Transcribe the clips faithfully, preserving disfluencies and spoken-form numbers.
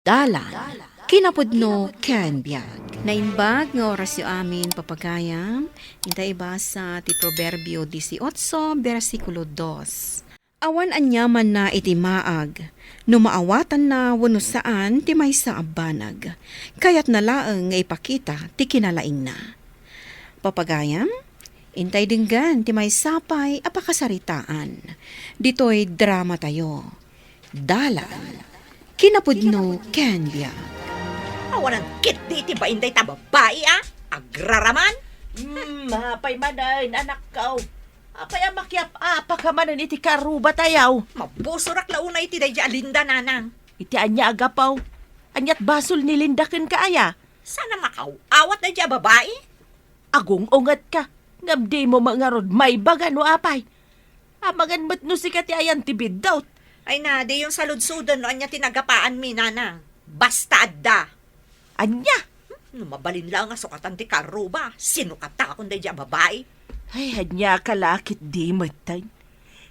Dalan, kinapudno ken biag. Naimbag nga orasyo amin, papagayam. Inta ibasa ti Proverbio dieciocho, bersikulo dos. Awan aniamanna iti maag, no maawatanna wenno saan ti maysa a banag. Kayatna laeng nga ipakita ti kinalaingna. Papagayam, intay denggen ti maysa pay a pakasaritaan. Ditoy dramatayo. Dalan, kinapudno ken biag. Awanan ketdi iti bain dayta babai a agraraman. Hmm, apay manen, anakko? Apay a makiap-apaka manen iti karrubatayo? Mabusorak la unay iti daydi a Linda, nanang. Iti ania a gapu? Ania't basol ni Linda kenka aya? Saan a makaw-awat daydi a babai? Agung-ungetka, ngem dimo met ngarud maibaga no apay. Amangan met no sika ti ayan ti biddut. Ay na, diyon saludsoden no ania ti nagapaanmi, nanang. Basta adda. Ania? Hmm, no mabalin laeng a sukatan ti karruba, sinukatakon daydi a babai. Ay, ania ka la ketdi metten?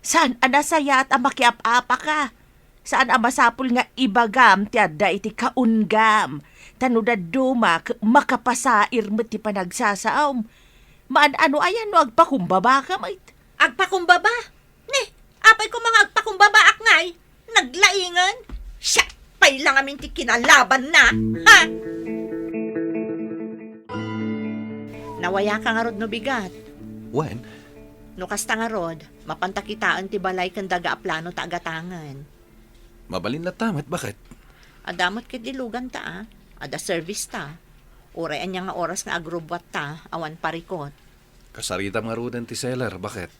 Saan a nasayaat a makiap-apaka? Saan a masapul nga ibagam ti adda iti kaunggam? Ta no daddumak, makapasair met ti panagsasaom. Maan-ano aya no agpakumbabaka met? Agpakumbaba? Ni, apay koma nga agpakumbabaak ngay? Naglaingen? Siak pay la ngamin ti kinalabanna, ha? Nawayaka ngarud no bigat? Wen? No kasta ngarud, mapanta kitaen ti balay ken daga a plano ta agatangen. Mabalin latta met, baket? Adda met ketdi luganta, a. Adda service ta. Uray ania nga oras nga agrubbuatta, awan parikut. Kasaritam ngaruden ti seller, baket?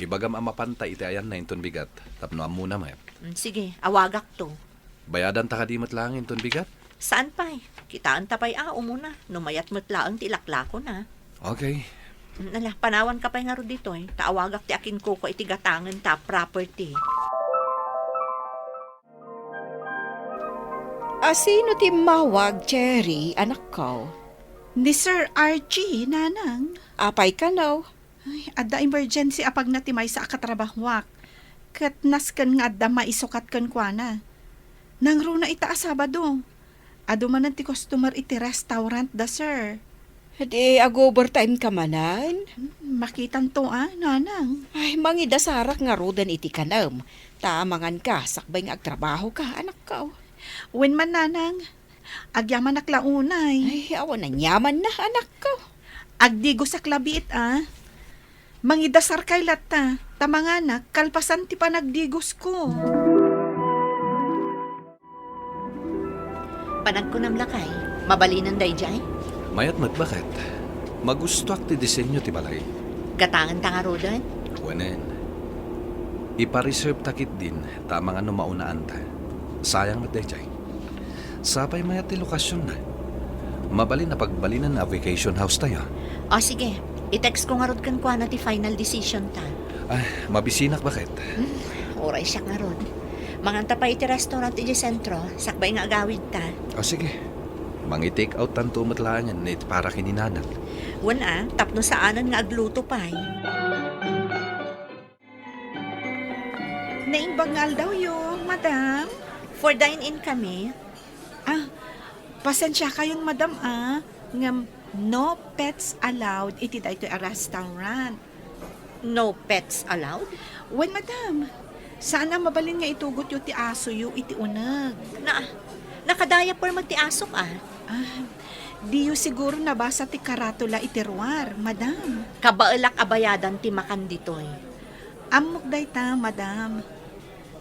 Ibagam a mapanta iti ayanna inton bigat, tapno ammona met. Mm, sige, awagakto. Bayadanta kadi met laeng inton bigat? Saan pay? Kitaenta pay a umuna, no mayat met laeng ti ilaklakona. Okay. Mm, ala, panawanka pay ngarud ditoy, ta awagak ti akinkukua iti gatangenta a property. A, sino ti immawag, Cherry, anakko? Ni Sir Archie, nanang. Apay kano? Ay, adda emergency a pagna ti maysa a katrabahoak. Ket nasken nga adda maisukat kenkuana. Nangruna ita a Sabado. Adu manen ti customer iti restaurant da, sir. Di ag-overtime ka manen? Hmm, makitanto a, nanang. Ay, mangidasarak ngaruden iti kanem. Ta manganka, sakbay nga agtrabahoka, anakko. Wen man, nanang. Agyamanak la unay. Ay, awan aniamanna, anakko. Agdigosak labiit a. Mangidasarkay latta, ta manganak kalpasan ti panagdigosko. Panagkunam lakay, mabalinen daydiay? Mayat met, baket? Magustoak ti disenyo ti balay. Gatangenta ngaruden? Wenen. Ipa-reserve ta ketdin, ta amangan no maunaanta. Sayang met daydiay. Sapay mayat ti lokasionna. Mabalin a pagbalinen a vacation house tayo. O sige, i-text ko ngarud kenkuana ti final decision ta. Ah, mabisinak, baket? Hmm, uray siak ngarud. Manganta pay iti restaurant iti sentro, sakbay nga agawid ta. O sige. Mangi-take out tanto met laengen iti para ken ni nanang. Wen a, tapno saanen nga agluto pay. Naimbag nga aldawyo, madam. For dine-in kami. Ah, pasensiakayon, madam, ah. Ngem no pets allowed iti daytoy a restaurant. No pets allowed? Wen, madam. Saan a mabalin nga itugotyo ti asoyo iti uneg. Na, nakadiaper met ti asok, ah. Ah, diyo siguro nabasa ti karatula iti ruar, madam. Kabaelak a bayadan ti makan ditoy. Ammok dayta, madam.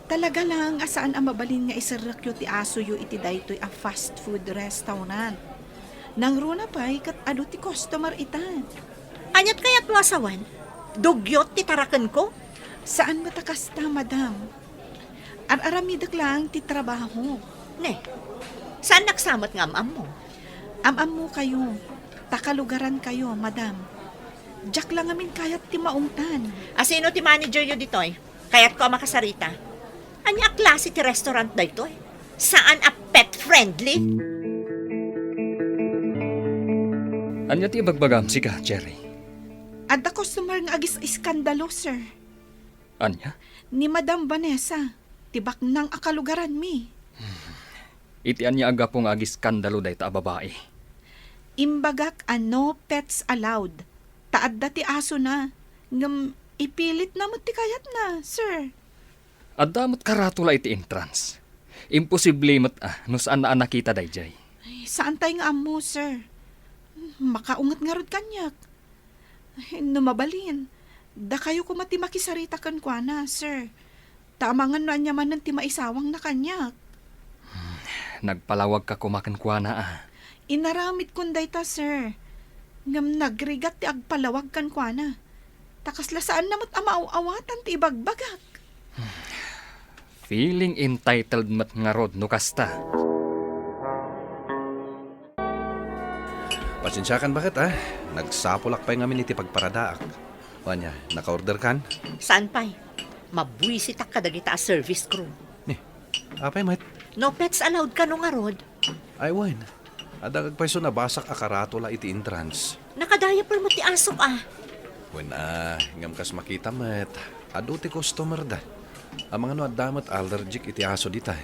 Talaga laeng a saan a mabalin nga iserrekyo ti asoyo iti daytoy a fast food restaurant. Nangruna pay ket adu ti customer ita. Aniat kayatmo a sawen? Dugyot ti tarakenko? Saan met a kasta, madam. Ar-aramidek laeng ti trabaho. Ne, saannak sa met nga am-ammo? Am-ammokayo, ta kalugarankayo, madam. Diak la ngamin kayat ti maungtan. A, sino ti manageryo ditoy? Kayatko a makasarita. Ania a klase ti restaurant daytoy? Saan a pet-friendly? Ania ti ibagbagam sika, Cherry? Adda customer nga agis-iskandalo, sir. Ania? Ni Madam Vanessa, ti baknang a kalugaranmi. Iti ania a gapu nga agiskandalo dayta a babai? Imbagak a no pets allowed. Ta adda ti asona, ngem ipilitna met ti kayatna, sir. Adda met karatula iti entrance. Imposible met a no saanna a nakita daydiay. Ay, saantay nga ammo, sir. Makaunget ngarud kaniak. Ay, no mabalin, dakayo koma ti makisarita kenkuana, sir. Ta amangan no ania manen ti maisawangna kaniak. Hmm, nagpalawagka koma kenkuana, a. Inaramidkon dayta, sir. Ngem nagrigat ti agpalawag kenkuana. Ta kasla saanna met a maaw-awatan ti ibagbagak. Feeling entitled met ngarud no kasta. Pasensiakan, baket, a. Nagsapulak pay ngamin iti pagparadaak. O ania, naka-orderkan? Saan pay? Mabuisitak kadagita a service crew. Ni, apay met? No pets allowed kano ngarud? Ay, wen. Adda pay isu nabasak a karatula iti entrance. Naka-diaper met ti asok, a. Wen, a, ngem kas makita met, adu ti customer da. Amangan no adda met allergic iti aso dita.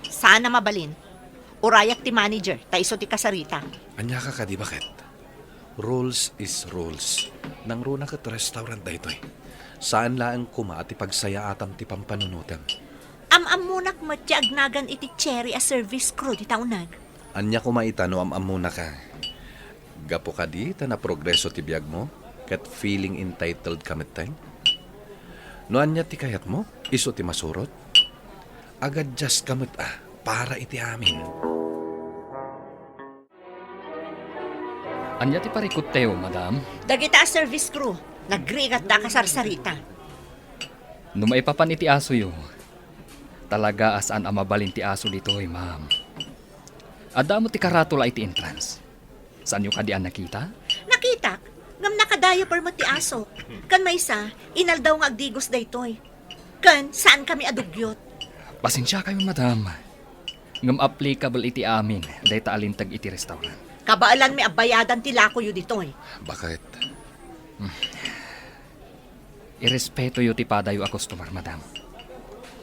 Saan a mabalin. Urayak ti manager, ta isu ti kasarita. Aniaka kadi, baket? Rules is rules. Nangruna ket restaurant daytoy. Saan laeng koma ti pagsayaatam ti pampanunotem. Am-ammonak met ti agnagan iti Cherry a service crew dita uneg. Ania koma ita no am-ammonaka? Gapu kadi ta naprogreso ti biagmo ket feeling entitled ka metten? No ania ti kayatmo, isu ti masurot. Agadjust ka met a para iti amin. Ania ti parikut tayo, madam? Dagita a service crew, nagrigat da kasarsarita. No maipapan iti asoyo, talaga a saan a mabalin ti aso ditoy, ma'am. Adda met ti karatula iti entrance. Saanyo kadi a nakita? Nakitak, ngem naka-diaper met ti aso. Ken maysa, inaldaw nga agdigos daytoy. Ken saan kami a dugyot. Pasensiakayon, madam. Ngem applicable iti amin dayta a linteg iti restaurant. Kabaelanmi a bayadan ti lakoyo ditoy. Baket? Hmm. Irespetoyo ti padayo a customer, madam.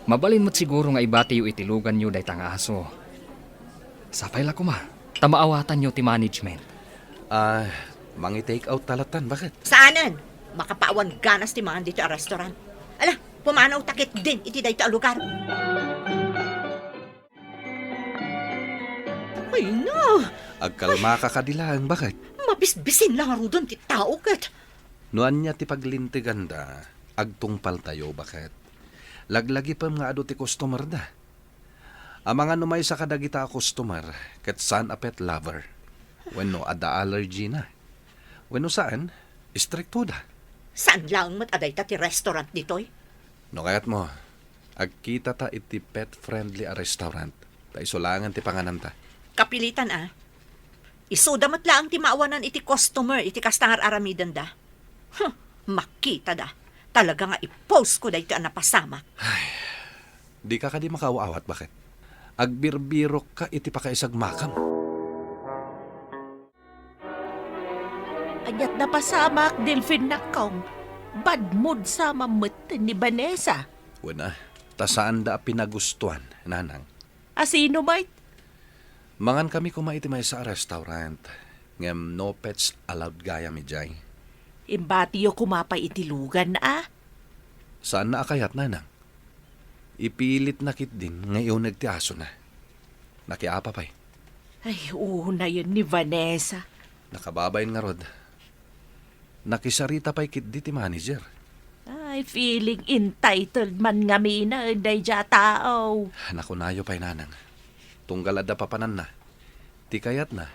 Mabalin met siguro nga ibatiyo iti luganyo dayta nga aso. Sapay la koma, ta maawatanyo ti management. Ah, mangi-take out ta lattan, baket? Saanen? Makapaawan ganas ti mangan ditoy a restaurant. Ala, pumanaw ta ketdin iti daytoy a lugar. Ay na! Agkalmaka kadi laeng, baket? Mabisbisin la ngaruden ti tao ket. No ania ti paglinteganda, agtungpaltayo, baket? Laglagipem nga adu ti customer da. Amangan no maysa kadagita a customer ket saan a pet lover. Wenno adda allergy na. Wenno saan, istrikto da. Saan laeng met a dayta ti restaurant ditoy? No kayatmo, agkitata iti pet-friendly a restaurant. Ta isu laengen ti pangananta. Kapilitan a. Isuda met laeng ti maawanan iti customer iti kasta nga ar-aramidenda. Huh, makitada. Talaga nga i-post ko daytoy a napasamak. Ay, dika kadi makaaw-awat, baket? Agbirbirokka iti pakaisagmakam. Aniat napasamak, Delfin, nakkong. Bad mood sa mammet ni Vanessa. Wen a, ta saanda a pinagustuan, nanang. Asino met? Mangan kami koma iti maysa a restaurant, ngem no pets allowed gayam idiay. Imbatiyo koma pay iti lugan a? Saanna a kayat, nanang. Ipilitna ketdin nga iuneg ti asona. Nakiapa pay. Ay, unayen ni Vanessa. Nakababain ngarud. Nakisarita pay ketdi ti manager. Ay, feeling entitled man ngamin a daydiay a tao. Nakunayo pay, nanang. Tunggal adda papananna. Ti kayatna,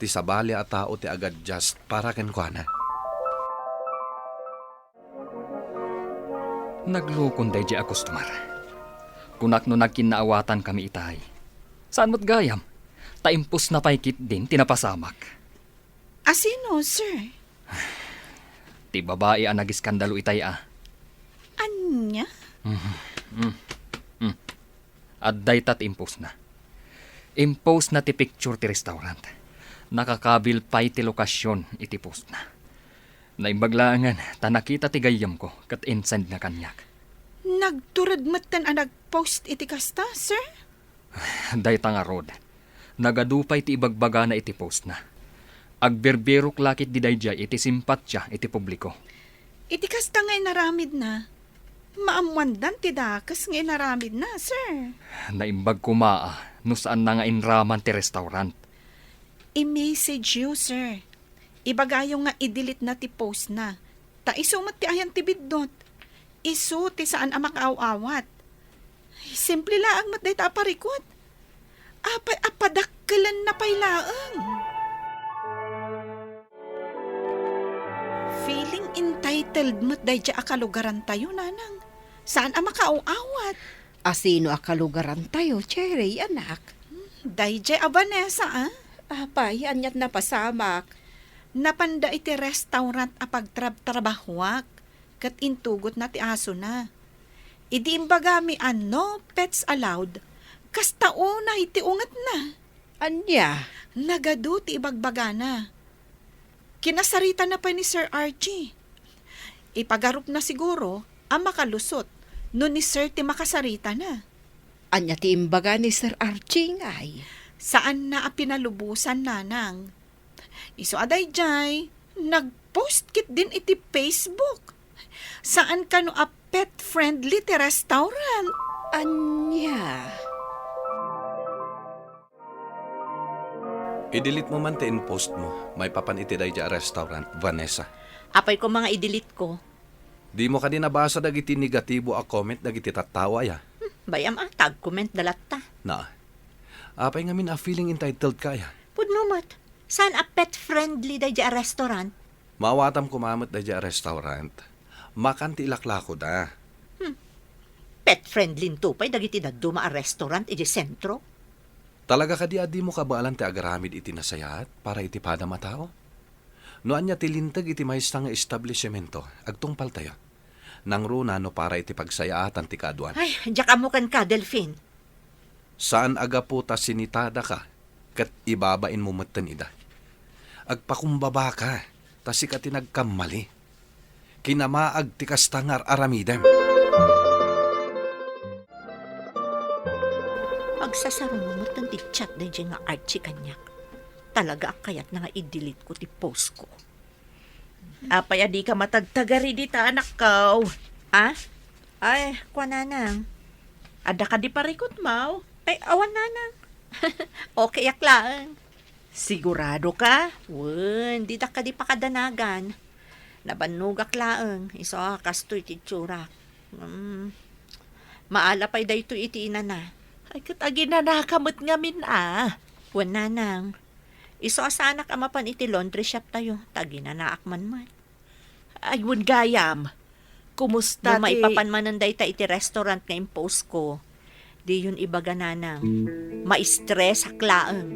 ti sabali a tao ti agadjust para kenkuana. Naglukon daydiay a customer. Kunak no nagkinnaawatan kami itay. Saan met gayam? Ta impostna pay ketdin ti napasamak. Asino, sir? Ti babai a nagiskandalo itay a. Ania? Mhm. Mm. Mm. Adda ita ti impostna. Impostna ti picture ti restaurant. Nakakabil pay ti lokasion iti postna. Naimbag laengen ta nakita ti gayyemko ket insendna kaniak. Nagtured metten a nagpost iti kasta, sir? Dayta ngarud, nagadu pay ti ibagbagana iti postna. Agbirbirok la ketdi daydiay iti simpatiana iti publiko. Iti kasta nga inaramidna, maammoandan ti dakes nga inaramidna, sir. Naimbag koma a no saanna nga inraman ti restaurant. I-message you, sir. Ibagayo nga i-delete na ti postna. Ta isu met ti ayan ti biddut. Isu ti saan a makaaw-awat. Simple laeng met dayta a parikut. Apay a padakkelenna pay laeng? Feeling entitled met daydiay a kalugarantayo, nanang. Saan a makaaw-awat. A sino a kalugarantayo, Cherry, anak? Daydiay a Vanessa, ah? Apay, aniat napasamak? Napanda iti restaurant a pagtrabtrabahuak, ket intugotna ti asona. Idi imbagami a no pets allowed, kasta unay ti ungetna. Ania? Nagadu ti ibagbagana. Kinasaritana pay ni Sir Archie. Ipagarupna siguro a makalusot no ni Sir ti makasaritana. Ania ti imbaga ni Sir Archie ngay? Saanna a pinalubosan, nanang. Isu a daydiay, nag-post ketdin iti Facebook. Saan kano a pet-friendly ti restaurant. Ania? I-delete mo man ti in-post mo maipapan iti daydiay a restaurant, Vanessa. Apay koma nga i-delete ko? Dimo kadi nabasa dagiti negatibo a comment dagiti tattao aya? Hmm, bay-am a, ta ag-comment da latta. Na. Apay ngamin a feeling entitled ka aya? Pudno met. Saan a pet-friendly daydiay a restaurant? Maawatam koma met daydiay a restaurant. Makan ti ilaklakoda. Hmm. Pet-friendly into pay dagiti dadduma a restaurant idiay sentro? Talaga kadi a dimo kabaelan ti agaramid iti nasayaat para iti padam a tao? No ania ti linteg iti maysa nga establisemento, agtungpaltayo. Nangruna no para iti pagsayaatan ti kaaduan. Ay, diak ammo kenka, Delfin. Saan a gapu ta sinitadaka ket ibabainmo metten ida. Agpakumbabaka, ta sika ti nagkammali. Kinamaag ti kasta nga ar-aramidem. Agsasarungom metten ti chat daydiay nga Archie kaniak. Talaga a kayatna nga i-delete ko ti post ko. Apay a dika matagtagari dita, anakko? Ha? Ay, kua, nanang. Adda kadi parikutmo? Ay, awan, nanang. Okay ak laeng. Sigurado ka? Wen, didak kadi pakadanagan. Nabannogak laeng, isu a kastoy ti itsurak. Hmm. Maala pay daytoy iti inana. Ay, ket aginanaka met ngamin a. Wen, nanang. Isu a saanak a mapan iti laundry shop tayo, ta aginanaak man met. Ay, wen gayam. Kumusta ti... No maipapan manen dayta iti restaurant nga in-post ko, diyon ibaga, nanang. Ma-stress ak laeng.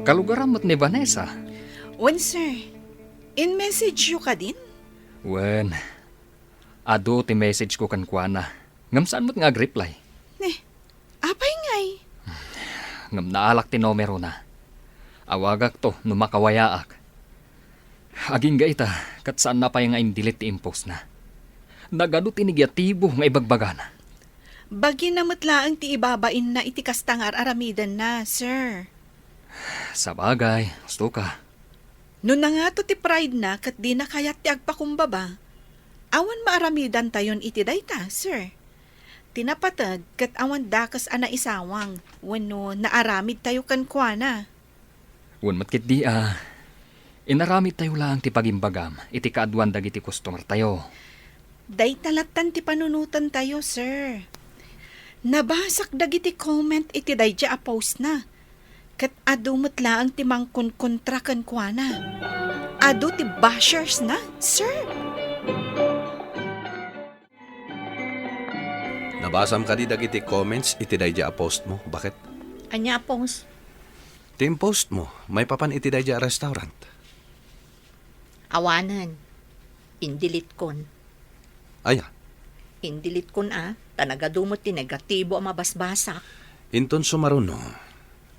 Kalugaram met ni Vanessa. Wen, sir. In-message yo kadin? Wen. Adu ti message ko kenkuana. Ngem saan met nga agreply. Ne, apay ngay? Ngem naalak ti numerona. Awagakto no makawayaak. Agingga ita, ket saanna pay nga in-delete ti in-postna. Nagadu ti negatibo nga ibagbagana. Bagina met laeng ti ibabainna iti kasta nga ar-aramidenna, sir. Sabagay, husto ka. No nangato ti pride na ket dina kayat ti agpakumbaba, awan maaramidantayon iti dayta, sir. Ti napateg ket awan dakes a naisawang wenno naaramidtayo kenkuana. Wen met ketdi a, inaramidtayo laeng ti pagimbagam iti kaaduan dagiti customertayo. Dayta lattan ti panunotantayo, sir. Nabasak dagiti comment iti daydiay a postna. Ket adu met laeng ti mangkonkontra kenkuana. Adu ti bashersna, sir. Nabasam kadi dagiti comments iti daydiay a post mo? Baket? Ania a post? Ti in-post mo, maipapan iti daydiay a restaurant. Awanen. In-delete kon. Aya? In-delete kon a, ta nagadu met ti negatibo a mabasbasak. Inton sumaruno,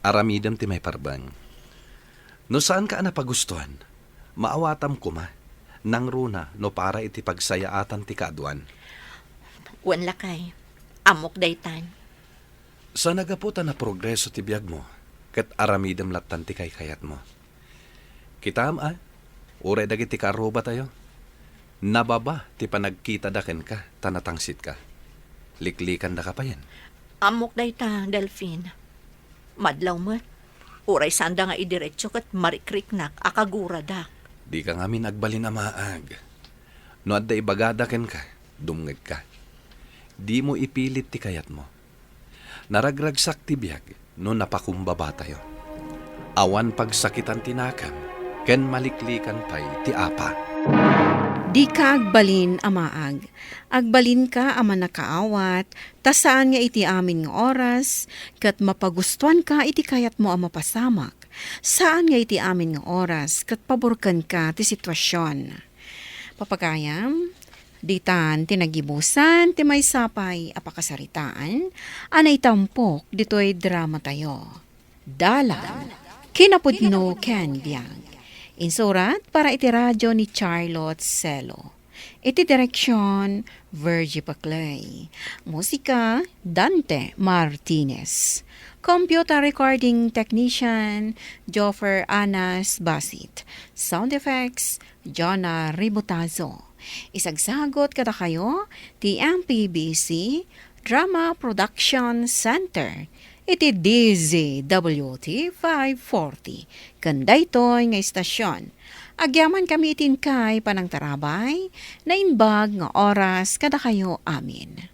aramidem ti maiparbeng. No saanka a napagustuan, maawatam koma, nangruna no para iti pagsayaatan ti kaaduan. Wen lakay, Ammok daytan. Sa nagapu ta naprogreso ti biagmo, ket aramidem lattan ti kaykayatmo. Kitaem a, uray dagiti kaarrubatayo, nababa ti panagkitada kenka ta natangsitka. Liklikandaka payen. Ammok dayta, Delfin. Madlaw met, uray saanda nga idiretso ket marikriknak a kaguradak. Dika ngamin agbalin a maag. No adda ibagada kenka, dumngegka. Dimo ipilit ti kayatmo. Naragragsak ti biag no napakumbabatayo. Awan pagsakitan ti nakam, ken maliklikan pay ti apa. Dika agbalin a maag. Agbalinka a mannakaawat, ta saan nga iti amin nga oras, ket mapagustuanka iti kayatmo a mapasamak. Saan nga iti amin nga oras, ket paburkenka ti sitwasion. Papagayam, ditan ti nagibusan ti maysa pay a pakasaritaan a naitampok ditoy dramatayo. Dalan, kinapudno ken biag. Insurat para iti radio ni Charlotte Celo. Iti direksion, Virgie Paclay. Musika, Dante Martinez. Computer recording technician, Joffer Anas Basit. Sound effects, Jonah Ributazo. Isagsagot kadakayo ti M P B C Drama Production Center iti D Z W T five forty. Ken daytoy nga istasion, agyamankami iti inkay panangtarabay, naimbag nga oras kadakayo amin.